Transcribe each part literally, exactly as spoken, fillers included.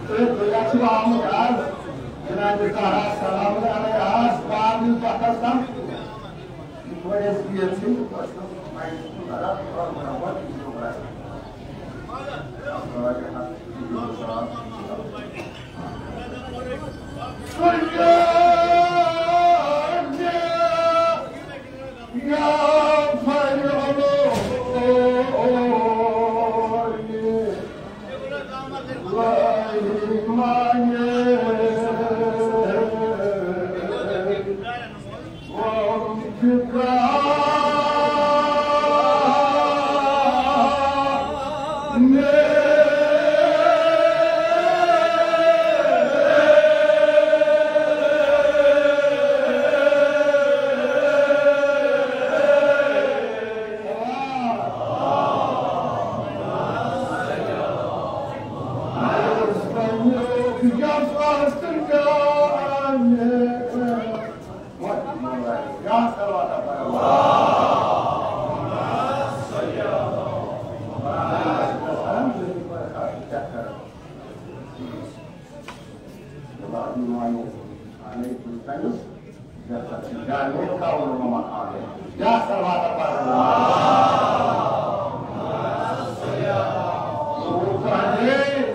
تہٕ بیٚیہِ چھُ آمُت آز جناب زہرا سلام علیہ آز بعد یُس وقتس تام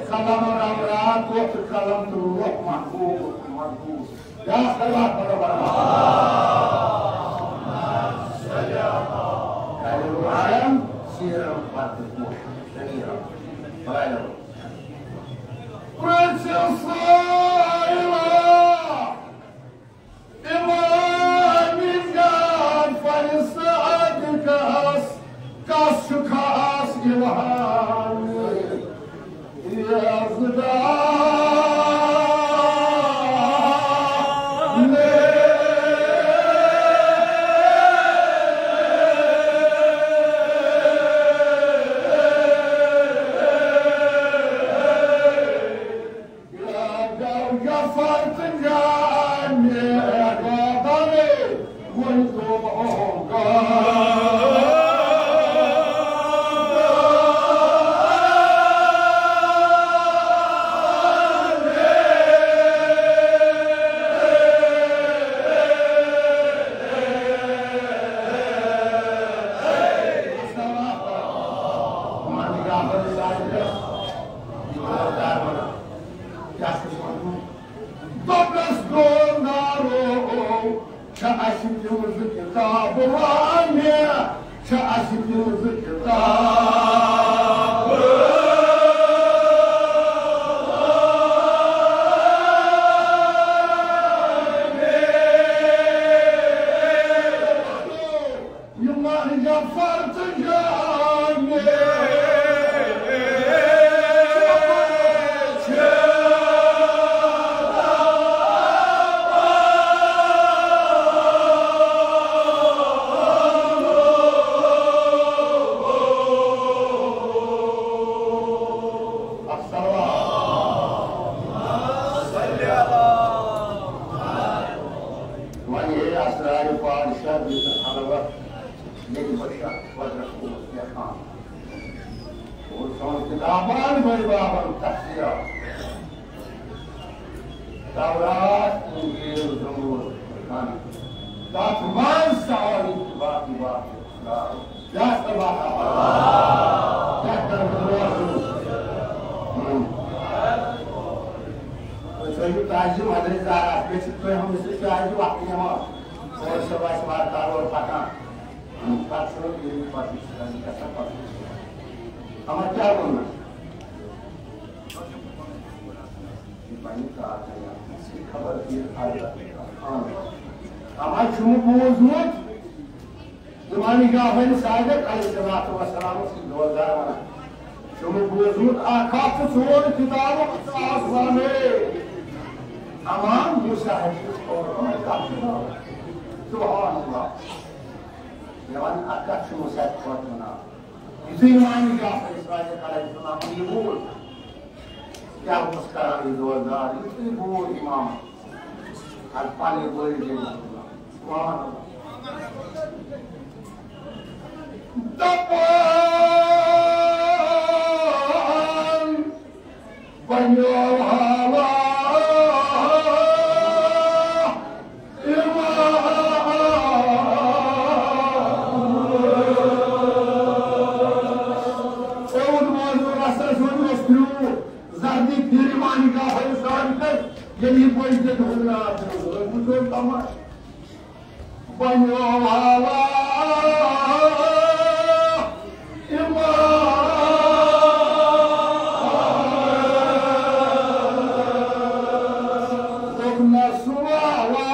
قلم رمرا، قلم تروح محبوب محبوب. یا صلوات پڑھو برابر. سیرم پتہ پوش سیرم. بلائے لو. پرنسس سائلہ امام جان فرساد کس، کس چھُ خاص الہام. دوٚپنَس گوٚو نارو، چھِ اَسہِ تِم زٕ کِتابہٕ وانہِ، چھِ اَسہِ تِم زٕ کِتابہٕ. یِمن جعفر تہٕ جامع چھِ. وۄنۍ ہے اسرارِ پادشاہ دِژ خلوت، ییٚتہِ بشر قۄدرت اوس لیکھان۔ اور سون کتابن بٔڑۍ بابن تفسیٖر۔ تورات، انجیل، زبور، فرقان۔ تتھ منٛز سوال باقی باقی اسرار۔ کیٛاہ چھِ دپان؟ کیٛاہ چھِ دپان؟ تُہۍ تھٲیِو تعظیٖم حضرت زہرا، بیٚیہِ چھِ تُہۍ ہمیشہِ چاے تہِ وقتہٕ نِوان۔ اور صُبحس وارٕ کارٕ اورٕ پکان۔ پتہٕ چھُ یہِ پتہٕ چھُ گژھان پتہٕ۔ اما کیٛاہ ووٚن مےٚ؟ یہِ بنہِ کار، خبر کہِ حضرت خان۔ اما چھُم بوٗزمُت، امام جعفر صادق علیہ الصلوۃ والسلام سٕنٛدۍ روزدار ونان، چھُم بوٗزمُت، اکھ ہتھ تہٕ ژور کتابُک ژاس ونٲے۔ امام موسیٰ ہس چھُ قرآن کتھ چھُ ناو؟ سبحان اللہ۔ مےٚ وَن، اَتھ کَتھ چھُ موسیٰ ہس قرآن ناو؟ یُتھُے امام جعفر صادق علیہ السلام یہِ بوٗز، کیٛاہ اوس کران یہِ روزدار؟ یُتھُے بوٗز امام، اَتھ پَنٕنۍ بٔڑۍ بیٚنہِ سُنٛد ناو۔ سبحان اللہ۔ دَپان، بنیو حالا امام۔ اوٚن منظور اثر سُنٛد اوس ترٛوٗ زردی پھِر امام جعفر صادقس، ییٚلہِ یہِ بٔلۍ تہِ دھوٚن نار ترٛوو۔ وٕچھو تماشہٕ۔ بنیو حالا امام۔ دوٚپنس والا۔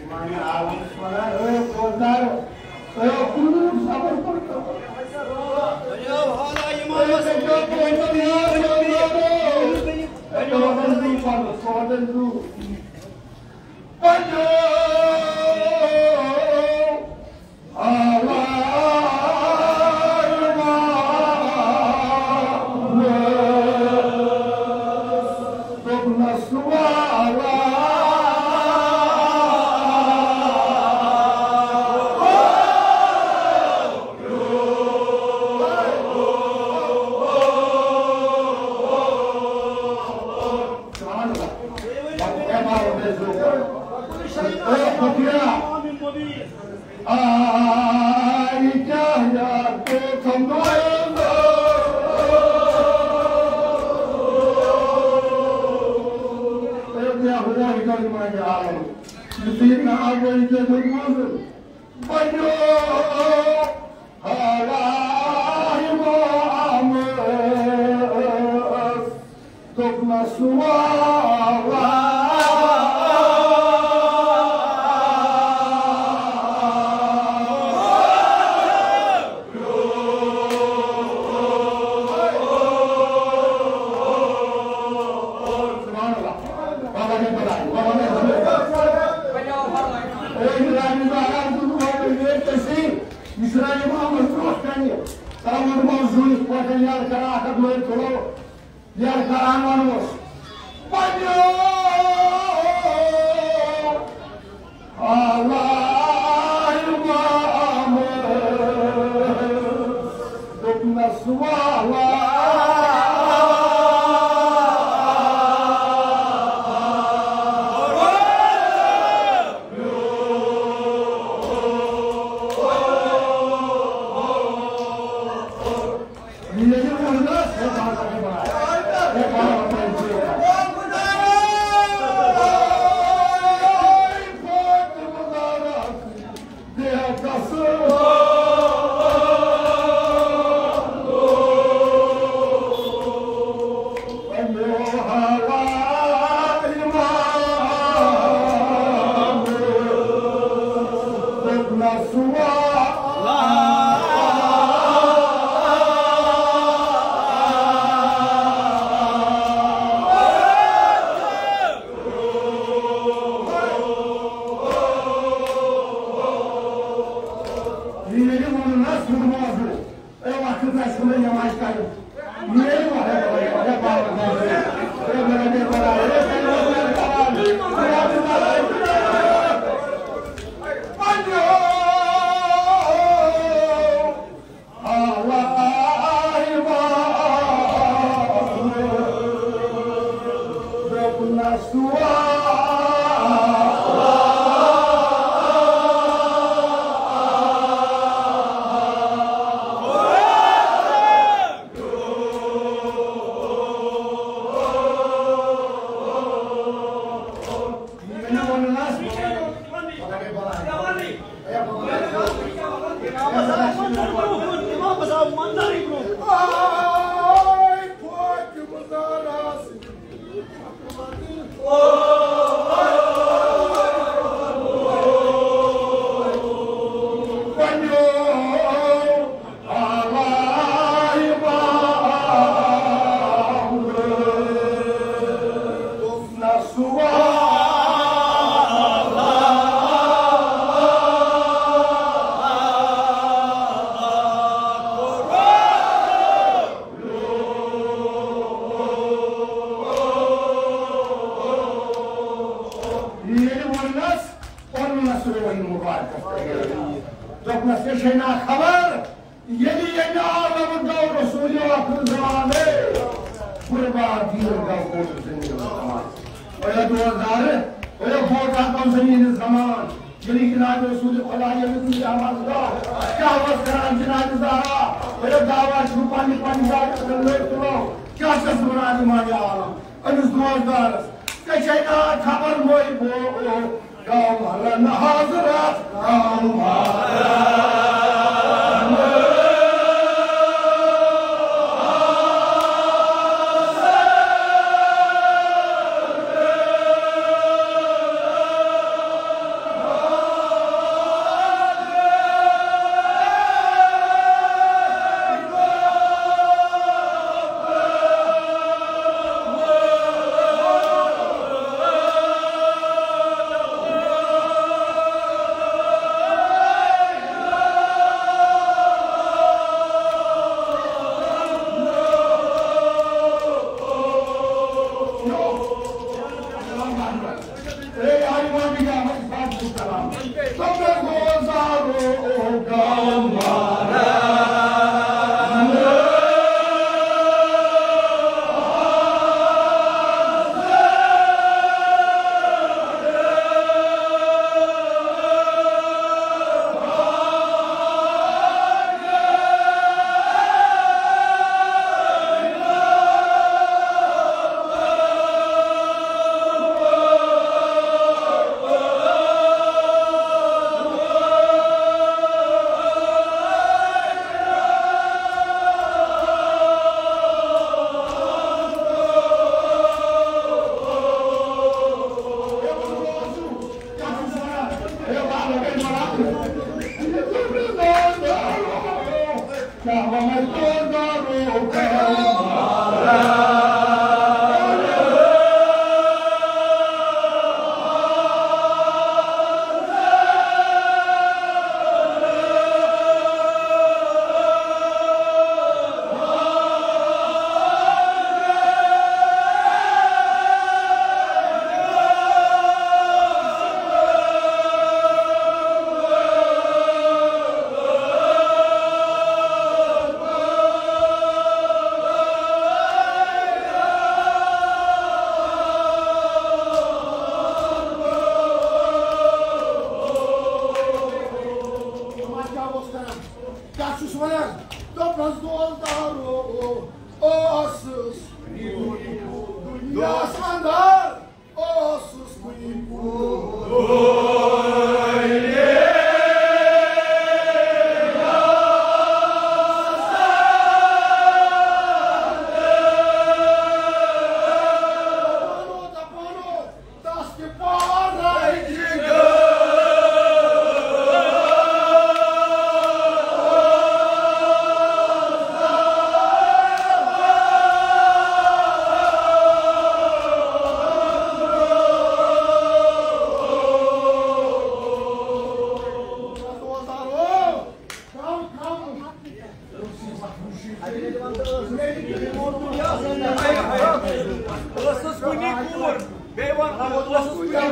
امام عالم چھُ وَنان، اے بوزدارو، اے کُنوُہ صبر کوٚر۔ بنیو حالا امام۔ دوٚپنس والا۔ سبحان اللہ۔ بابا نے بنائی، بابا نے بنائی۔ اے رانی مہاراج، تم کو یہ کسی، اسرائیل محمد روح کرنی۔ تامن موضوع اس پر یار کرا، اکھ ہتھ مٲرۍ تُلو۔ ییٚلہِ کران وَنوس، پننیو حالہ امام دوٚپنس والا۔ مبارکس پٮ۪ٹھ۔ دوٚپنس، ژےٚ چھے نا خبر، ییٚلہِ ییٚمہِ عالمہٕ گوٚو رسول آخر زمانہٕ، برباد تیٖر گوٚو پوٗرٕ زٔمیٖن زمان۔ اے دوستار، اے بوزان تو زٔمیٖن زمان، ییٚلہِ جناب رسول خدا ییٚلہِ دُنیا منٛز گوٚو، کیٛاہ اوس کران جناب زہرا؟ اے دعوا چھُ پننہِ پننہِ جایہِ اگر لٔڑ تُلو، کیٛاہ چھَس وَنان امام عالم؟ أمِس دوستدارس، ژےٚ چھے نا خبر مٔے بو، گاو مہرن حضرت، گاو مہرن۔ کیٛاہ چھُس وَنان؟ دوٚپنَس، دوستدارو، اوسُس دُنیاہَس اَندَر، اوسُس کُنہِ کُن۔ ٲسٕس کُنی کوٗر، بیٚیہِ وَن، ٲسٕس کُنی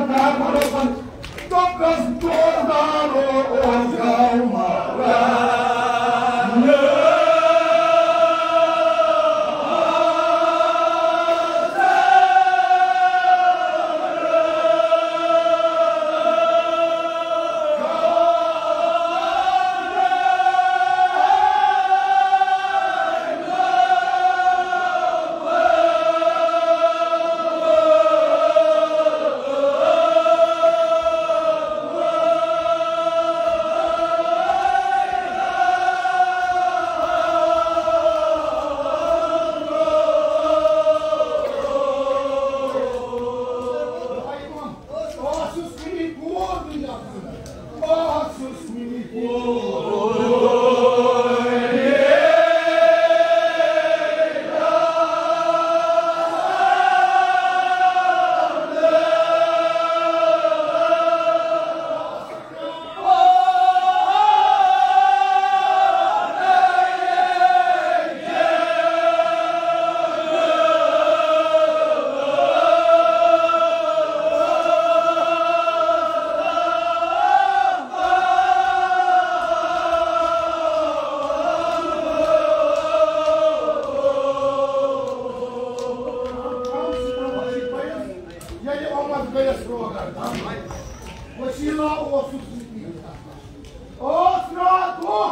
اوس راتھ دۄہ۔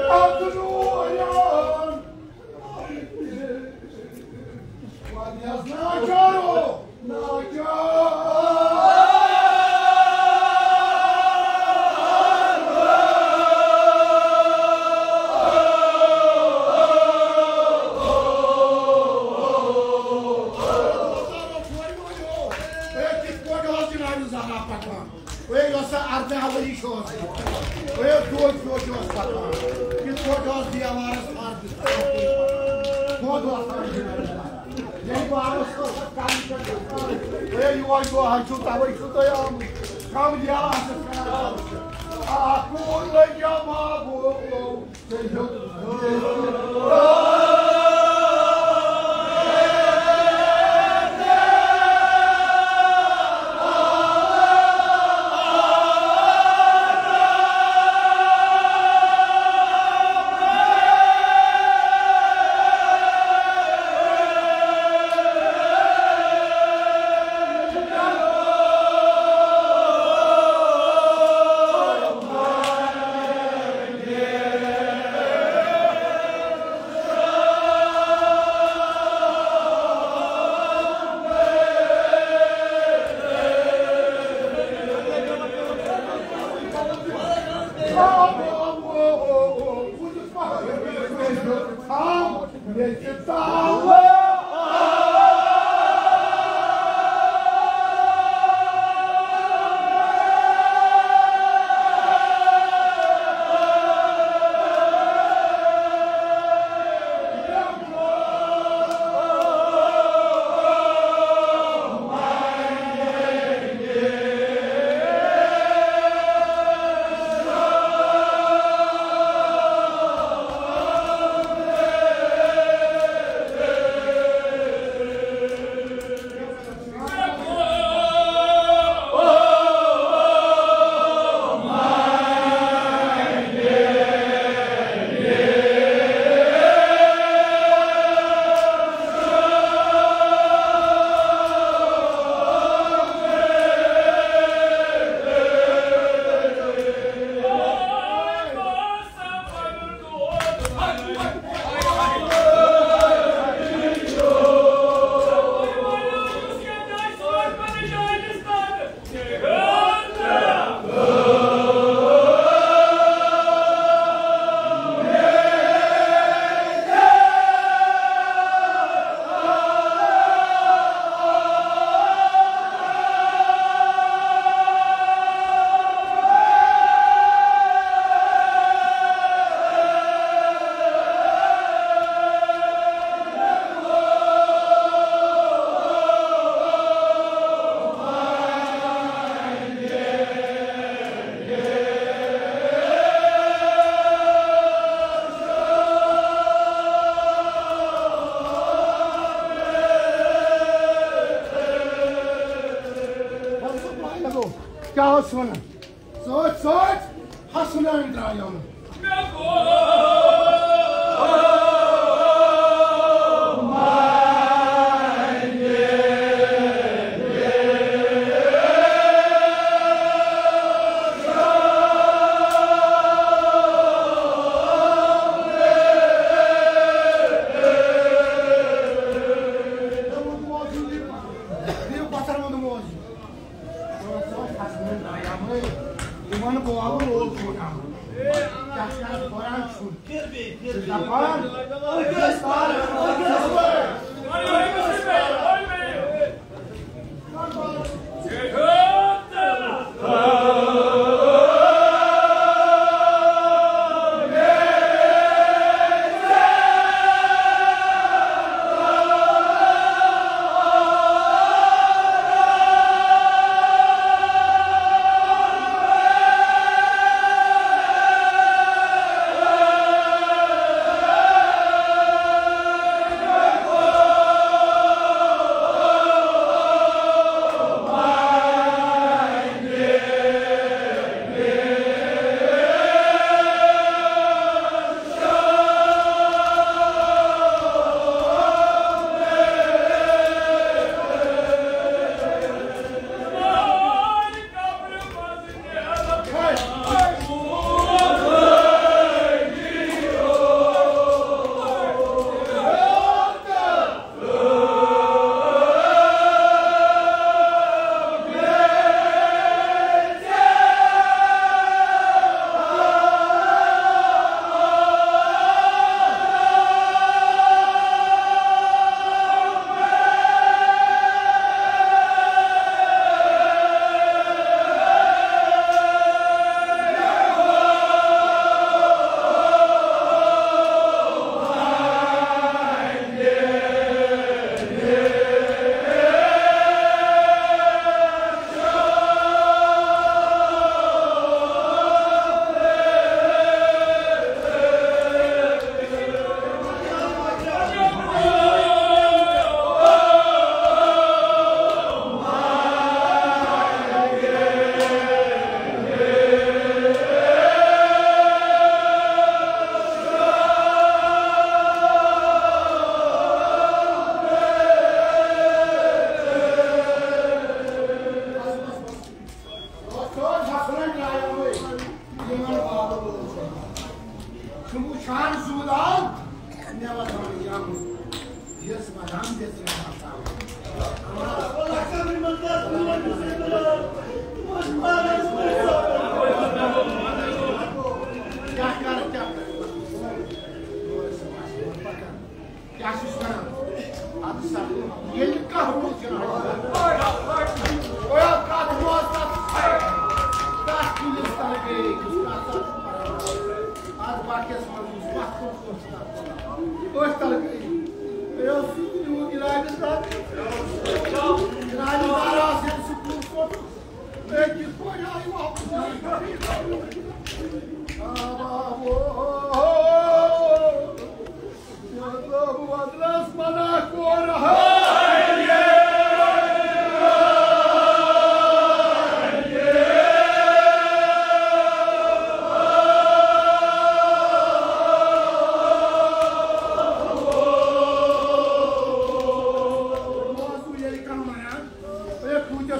اَتھ نوٗر یان۔ وَدیَس ناچارو، ناچار۔ ہے، کِتھ پٲٹھۍ اوس جناب زہرا پکان؟ ہے، یۄس سۄ ارداہ ؤری چھِ ٲسمٕژ۔ ہے، دۄہ دۄہ چھِ ٲس پکان۔ کِتھ پٲٹھۍ اوس دیوارس پردٕ؟ دۄہ دۄہ اوس پکان۔ ییٚلہِ بہٕ آوُس، ٲس اَتھ کامہِ پٮ۪ٹھ گژھان۔ ہے، یِہوٚے دۄہ حظ چھُو، تَوَے چھُو تُہۍ آمٕتۍ۔ کم دیوار چھِ کران۔ آ، کوٗر لٔج یا بابو۔ کیٛاہ اوس وَنان؟ سۭتۍ سۭتۍ حسنٲوِتھ درٛاو یِم۔ یِمن بولُن اوس برٛونٛہہ۔ کیٛاہ چھُ اَتھ قرآن چھُ؟ دَپان،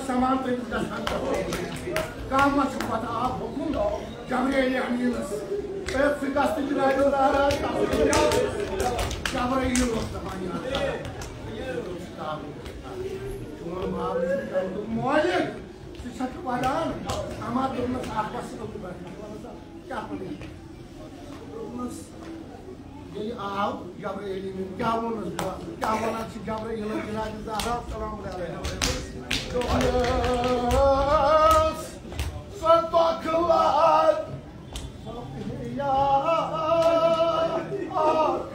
سامان تٔمِس گژھان۔ کانٛہہ ما چھُ پتہ آو حُکُم جبرائیل امیٖنس؟ اے، ژٕ گژھ تہٕ جنابِ زہرا، جبرائیل اوس دپان، یا اللہ، چون باب چھُ مٲلِک، ژٕ چھکھ ودان، اما دوٚپنس، اکھ بس کیٛاہ پنٕنۍ؟ دوٚپنَس، ییٚلہِ آو جبرائیل امیٖن، کیٛاہ ووٚنُس بہٕ؟ کیٛاہ وَنان چھِ جبرائیل جنابِ زہرا سلام علیہا؟ دوٚپنَس، سۄ دۄکھٕ لَد، سۄ پیٚیا اَکھ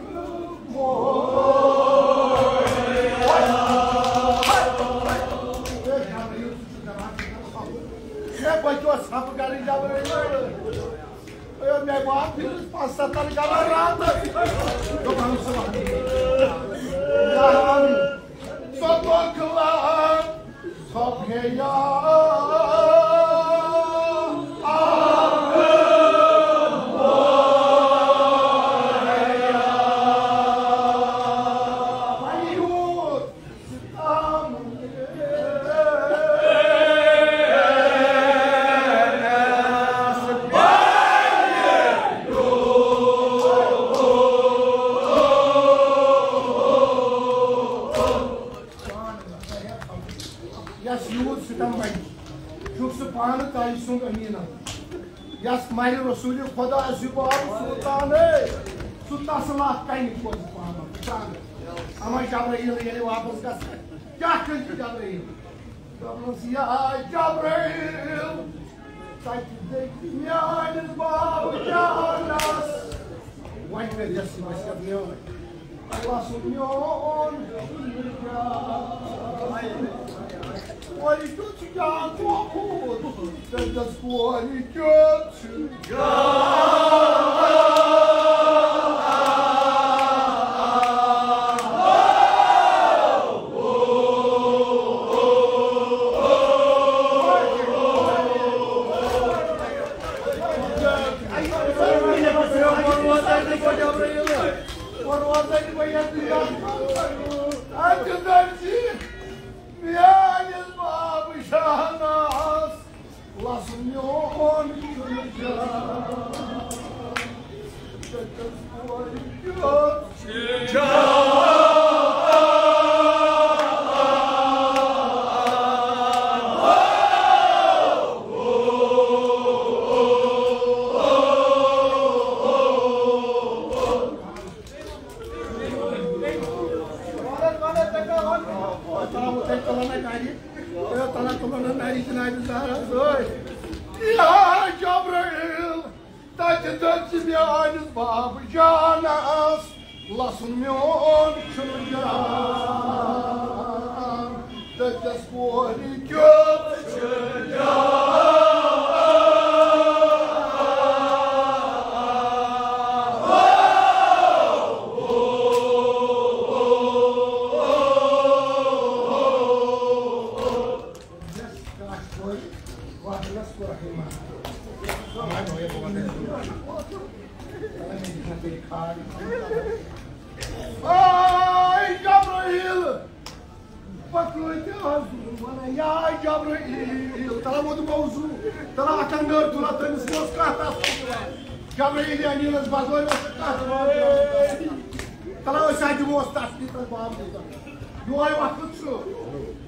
مےٚ بچو ژھۄپہٕ کَرٕنۍ جبرائیل۔ اے، مےٚ باسان پھِرِس پانٛژھ ستتھ گرا راتس۔ دوٚپُن، سُہ وَنہِ۔ یا آمین۔ سۄ دۄکھٕ لَد، سۄ پیٚیا۔ وۄنۍ یوٗت۔ یس یوٗت ستم بنہِ، چھُکھ ژٕ پانہٕ ژَلہِ سُنٛد أمیٖنہ۔ یس مرِ رسول خدا سُہ باب سلطان، سُہ تس لاتھ کنہِ کھوژ پانہٕ۔ اما جبرائیل ییٚلہِ واپس گژھِ، کیٛاہ کٔرۍ جبرائیل؟ دوٚپنَس، یا جبرائیل، تَتہِ دٔپۍ میٛٲنِس بابہٕ جانَس، وۄنۍ کٔرۍزٮ۪س یہِ وصیت میٛٲنۍ۔ اللہ سُنٛد میون کورِ کیُتھ چھُ جان، کورِ کیُتھ چھُ جان۔ میٲنِس بابہٕ شاہناز، لَسُن میون چھُنہٕ جان۔ یا جبرائیل، تَتہِ دٔپۍ زِ میٛٲنِس بابہٕ جانَس، لَسُن میون چھُنہٕ جان، دٔپِس کورِ کیُتھ چھُ جان۔ آے جبرائیل، پکٲے تہِ حظ وَنان، یا جبرائیل، تَلہ ووت موضوع، تَلہ اَتھ اَنٛدر تُلہ تٔمِس اوس کَتھ اَتھ منٛز یِوان۔ جبرائیل امیٖنَس بغٲر اوس نہٕ کَتھ یِوان۔ تَلہ أسۍ حظ دِمو اَتھ تَسلی تَتھ باب دِتھ۔ یُہوے وقت چھُ۔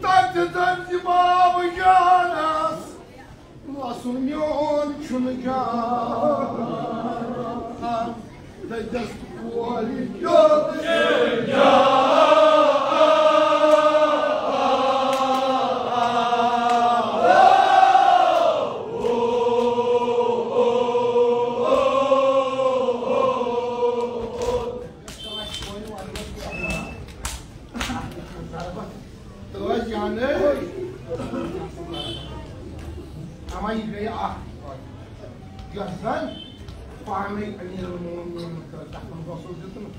تَتہِ دِژٕن تہِ باب جانَس۔ لَسُن میون چھُنہٕ جان، دٔپِس کورِ کیُتھ چھُ جان۔ تہٕ ٲسۍ جانٕے۔ اما یہِ گٔے اکھ کتھ، یۄس زن پانے امیر المومنین کٔر، تتھ منٛز اوسُس دیُتمُت۔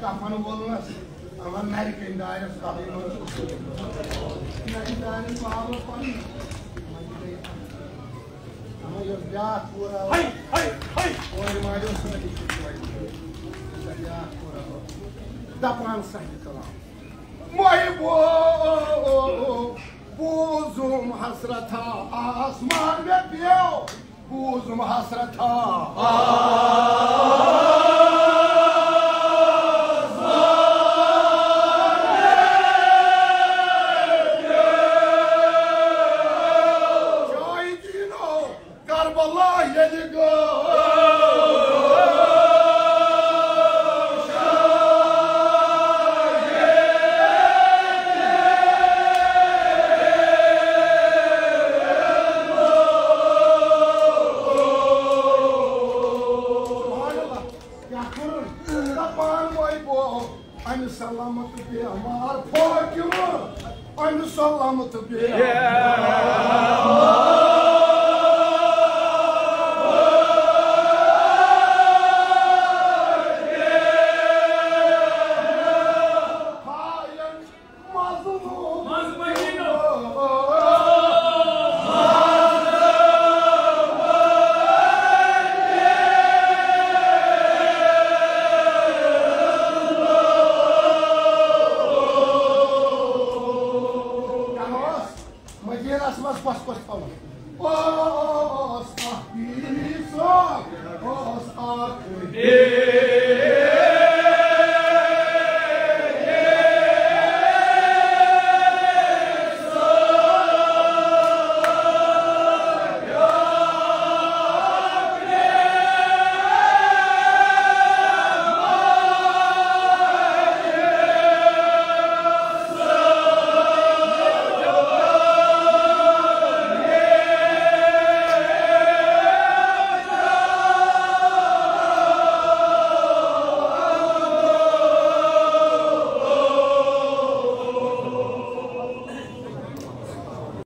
کفن وولنس، اما نرِ کٔمۍ دارٮ۪س قبرِ منٛز۔ نرِ دارٮ۪ن پاوٕ پنُن۔ اما یہِ گٔے اکھ۔ اما یۄس بیاکھ کوٗر ٲس، ہاے، ہاے، ہاے۔ کورِ ماجہِ اوس نہٕ أکِس کورِ۔ یۄس بیاکھ کوٗر ٲس، دپان سہلِ کلام۔ محبو، بوزم حسرت آسمان مےٚ پیو، بوزم حسرت آسمان مےٚ پیو۔ شاہدینو، کربلا ییٚلہِ گوٚو۔ سبحان اللہ، کیٛاہ کوٚرُن؟ دپان وۄنۍ گوٚو۔ امہِ سلامت بیمار فاطمہ، امہِ سلامت بیمار۔ مظلوم۔ مدینس منٛز کۄس کۄس تھاوان؟ اوس اکھ پیٖر صٲب، اوس اکھ پیٖر۔